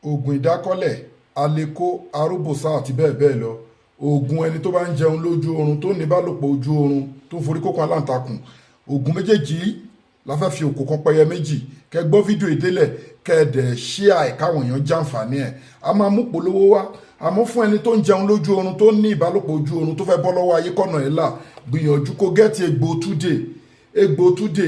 Oògùn ìdákọ́lẹ̀, aleko, arúbòsà àti bẹ́ẹ̀ bẹ́ẹ̀ lọ. Oògùn ẹni tó bá ń jẹun lójú oorun, tó ní ìbálòpọ̀ ojú oorun, tó ń forí kókó aláǹtakùn. Oògùn méjèèjì la fẹ́ fi òkò kan pẹyẹ méjì. Kẹ gbọ́ fídíò ìdélẹ̀, kẹ dẹ̀ ṣíà ẹ̀ káwọn èèyàn jàǹfààní ẹ̀. A máa mú polówó wá. Àmọ́ fún ẹni tó ń jẹun lójú oorun, tó ní ìbálòpọ̀ ojú oorun, tó fẹ́ bọ́ lọ́wọ́ ayé kọ́nà ẹ̀ là, gbìyànjú kó get egbò túdè, egbò túdè,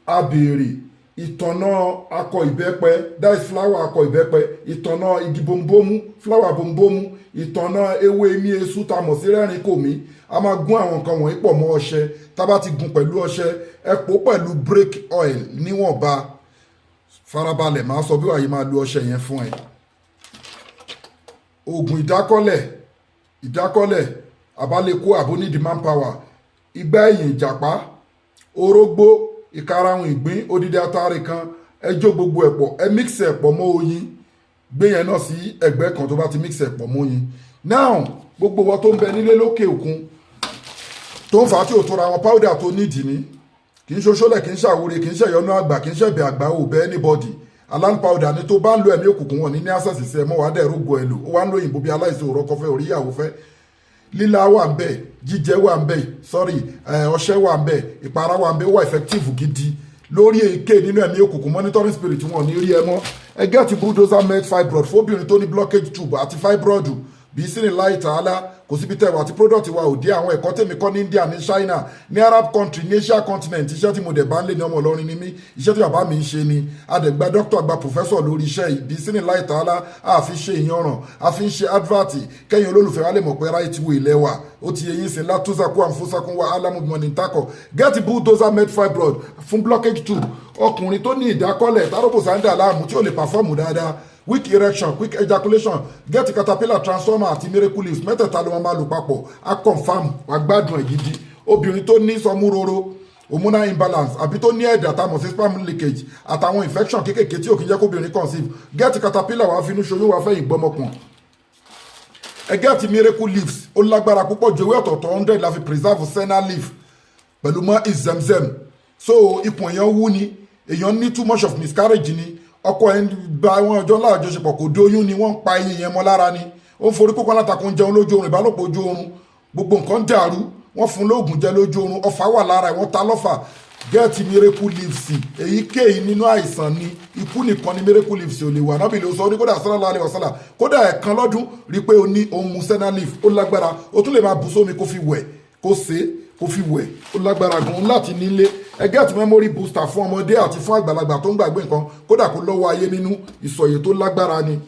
abèrè ìtànà akọ ìbẹ́pẹ, that is flower akọ ìbẹ́pẹ, ìtànà igi bombomu, flower bombomu, ìtànà ewé imí esu tá a mọ̀ sí rẹ́rìn kòmí. A máa gún àwọn nǹkan wọ̀nyí pọ̀ mọ́ ọṣẹ. Tá a bá ti gún pẹ̀lú ọṣẹ, ẹ pò pẹ̀lú brake oil níwọ̀nba. Farabalẹ̀, máa sọ bí wàá yìí máa lo ọṣẹ yẹn fún ẹ. Oògùn ìdákọ́lẹ̀, ìdákọ́lẹ̀, àbálẹ̀kó, àbónídìí manpower, igbá ẹ̀yìn ìjàpá, orógbó, ìkarahun ìgbín, odidi atare kan, ẹ jó gbogbo ẹ̀ pọ̀, ẹ mix ẹ̀ pọ̀ mọ́ oyin. Gbé yẹn náà sí ẹ̀gbẹ́ kan. Tó bá ti mix ẹ̀ pọ̀ mọ́ oyin now, gbogbo wọn tó ń bẹ nílé lókè òkun tó ń fà á tí ò tóra wọn, powder tó nídìí ni. Kì í ṣoṣólẹ̀, kì í ṣàwúre, kì í ṣẹ̀yọ́nú àgbà, kì í ṣẹ̀bẹ̀ àgbà ò bẹ́ anybody. Alan powder ni. Tó bá ń lo, ẹ̀mí òkùnkùn wọn ní access sí ẹ mọ́. Wàá dẹ̀ rógo ẹ̀ lò. Ó wá ń lo òyìnbó bí aláìsí òrọ́kọ fẹ́ oríyàwó fẹ́. Lílá wà ń bẹ, jíjẹ wà ń bẹ, sorry, ọṣẹ wà ń bẹ, ìpara wà ń bẹ. Ó wà effective gidi lórí èké nínú ẹ̀mí òkùnkùn, monitoring spirit, wọn ò ní rí ẹ mọ́. Ẹ get bulldozer med fibroid fóbìnrin tó ní blockage tube àti fibroid bí sínú láì tààlà. Kò síbi tẹ̀wọ̀ àti product wa ò dé. Àwọn ẹ̀kọ́ tèmi kọ́ ní India, ní China, ní Arab country, ní Asia continent. Iṣẹ́ tí mo dẹ̀ bá ń lé ní ọmọ Ìlọrin ni mí. Iṣẹ́ tí bàbá mi ń ṣe ni. Adẹ̀gba doctor, àgbà professor lórí iṣẹ́ yìí. Bí sínú láì tààlà, a fi ṣe ìyanràn, a fi ń ṣe advert kẹ́yìn olólùfẹ́ wa lè mọ̀ pé right way lẹ́wà. Ó ti yẹ yín sin látúnṣàkó àǹfóṣàkó wa alámùmọ̀nì takọ̀. Get bulldozer med fibroid fún blockage tube. Ọkùnrin tó ní ìdákọ́lẹ̀, táròbòsà ń dà láàmú, tí ò lè perform dáadáa, weak erection, quick ejaculation, get caterpillar transformer àti miracle leaves. Mẹ́tẹ̀ẹ̀ta ló máa lò papọ̀. Á confam, wàá gbádùn ẹ̀ gidi. Obìnrin tó ní sọmúroro, hormonal imbalance, àbí tó ní ẹ̀dà tá a mọ̀ sí sperm leakage, àtàwọn infection kéékèèké tí ò kí ń jẹ́ kóbìnrin conceive, get caterpillar. Wàá finú ṣoyún, wàá fẹ́yìn gbọ́mọpọ̀n. Ẹ get miracle leaves. Ó lágbára púpọ̀ ju. Ewé ọ̀tọ̀ọ̀tọ̀ 100 la fi preserve senna leaf pẹ̀lú mọ́ ìzẹ̀mzẹ̀m. So ikùn èèyàn wú ni, èèyàn ní too much of miscarriage ni, ọkọ ẹ̀ ń bá wọn ọjọ́ láàjọṣepọ̀, kò dóyún ni, wọ́n ń pa eyín yẹn mọ́ lára ni, ó ń forí kókó alátakò, ń jẹun lójú oorun, ìbálòpọ̀ ojú oorun, gbogbo nǹkan dàrú, wọ́n fún lóògùn jẹ lójú oorun, ọfà wà lára ẹ̀, wọ́n ta lọ́fà, get miracle leaves. Èyíkéyìí nínú àìsàn ni, ikú nìkan ni miracle leaves ò lè wà. Nábì ló sọ ní kódà, sallallahu alaihi wasallam. Kódà ẹ̀ẹ̀kan lọ́dún, rí i pé o ní ohun mu senna leaf. Ó lágbára. O tún lè máa bù sómi kó fi wẹ̀, kó ṣe é, kó fi wẹ̀. Ó lágbára gan láti nílé. Ẹ get memory booster fún ọmọdé àti fún àgbàlagbà tó ń gbàgbé nǹkan, kódà kó lọ́wọ́ ayé nínú. Ìsọ̀yè tó lágbára ni.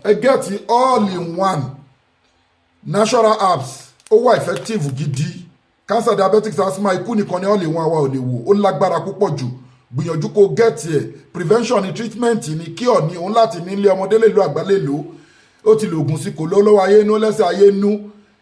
Ẹ get all in one natural herbs. Ó wà effective gidi. Cancer, diabetics, asthma, ikú nìkan ni all in one wa ò lè wò. Ó lágbára púpọ̀ jù. Gbìyànjú kó get ẹ̀. Prevention ni, treatment ni, cure ni. Òun láti nílé, ọmọdé lè lo, àgbà lè lò. Ó ti lògùn sí, kò lọ́wọ́ ayé inú, lẹ́sẹ̀ ayé inú.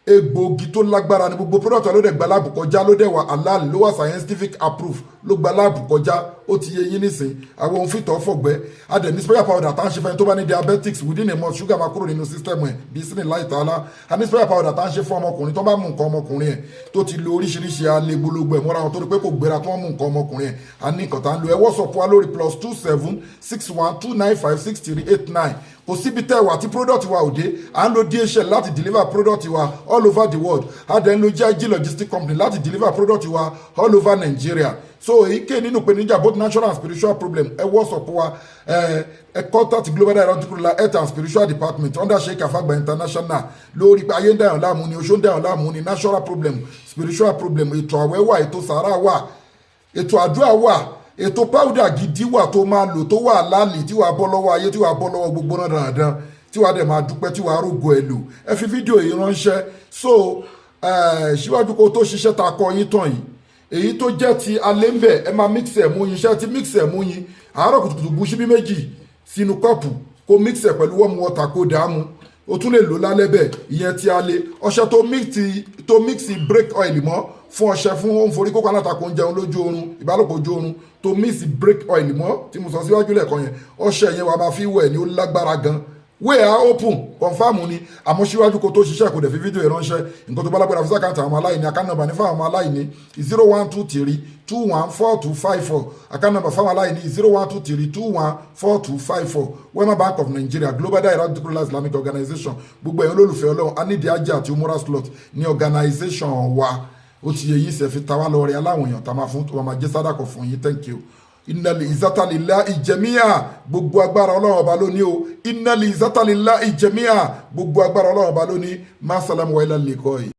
Egbòogi tó lágbára ni. Gbogbo product ló dẹ̀ gba lab kọjá, ló dẹ̀ wà halal, ló wà scientific approve, ló gba lab kọjá. Ó ti yé yín nísìn. Àwọn ohun fìtọ̀ fọ̀gbẹ́. A dẹ̀ ní special powder tá à ń ṣe fẹ́ni tó bá ní diabetics. Within a month, sugar máa kúrò nínú system ẹ̀ bí sínú láì tààlà. A ní special powder tá à ń ṣe fún ọmọkùnrin tó bá mú nǹkan ọmọkùnrin ẹ̀, tó ti lo oríṣiríṣi alẹ́ gbólógbò ẹ̀ mọ́ra wọn, tó rí pé kò gbéra, tó wọ́n mú nǹkan ọmọkùnrin ẹ̀. A ní nǹkan tá à ń lo. Ẹ WhatsApp wa lórí +27 612956389. Kò síbi tẹ́ wà tí product wa ò dé. À ń lo DHL láti deliver product wa all over the world. A dẹ̀ ń lo GIG Logistic Company láti deliver product wa all over Nigeria. So èyíkéyìí nínú ìpèníjà, both natural and spiritual problem, ẹ WhatsApp wa. Ẹ contact Global Dahiratu Dhikrlahi Health and Spiritual Department under Sheikh Afagba International lórí pé ayé ń dàyàn láàmú ni, oṣó ń dàyàn láàmú ni, natural problem, spiritual problem. Ètò àwẹ̀ wà, ètò sàárà wà, ètò àdúrà wà, ètò powder gidi wà tó máa lò, tó wà lálẹ́, tí wàá bọ́ lọ́wọ́ ayé, tí wàá bọ́ lọ́wọ́ gbogbo náà dandan, tí wàá dẹ̀ máa dúpẹ́, tí wàá rògo ẹ̀ lò. Ẹ fi fídíò yìí ránṣẹ́. So síwájú kó tó ṣiṣẹ́ ta kọ yín tán yìí, èyí tó jẹ́ ti alẹ́ ń bẹ̀, ẹ máa mix ẹ̀ mú yín. Iṣẹ́ ti mix ẹ̀ mú yín àárọ̀ kùtùkùtù, bu síbí 2 sínú kọ́ọ̀pù, kó mix ẹ̀ pẹ̀lú warm water, kó dààmú. O tún lè lò lálẹ́ bẹ́ẹ̀. Ìyẹn ti alẹ́. Ọṣẹ tó mix brake oil mọ́ fún ọṣẹ fún òun forí kókó alátakò, ń jẹun lójú oorun, ìbálòpọ̀ ojú oorun, tó mix brake oil mọ́ tí mo sọ síwájú lẹ́ẹ̀kan yẹn, ọṣẹ yẹn wàá máa fi wẹ̀ ní. Ó lágbára gan. Way are open, confirm ni. Àmọ́ síwájú kó tó ṣiṣẹ́, kò dẹ̀ fi fídíò ìránṣẹ́. Nǹkan tó bá lágbára fún s'account àwọn aláìní. Account number ní fáwọn ọmọ aláìní, 0123214254. Account number fáwọn aláìní, 0123214254, Wema Bank of Nigeria, Global Dahiratu Dhikrlahi Islamic Organization. Gbogbo ẹ̀yin olólùfẹ́ Ọlọ́run, a nídìí hajj àti umrah slot ní organization wa. Ó ti yẹ yín sẹ́, fi ta wá lọ́rẹ́ aláwọn èèyàn tá a máa fún, tó máa jẹ́ sádàkọ̀ fún yín. Thank you. Innal izzata lillahi jami'a. Gbogbo agbára, Ọlọ́run Ọba lónìí o. Innal izzata lillahi jami'a. Gbogbo agbára, Ọlọ́run Ọba lónìí. Má sálámù wa ilal liqai.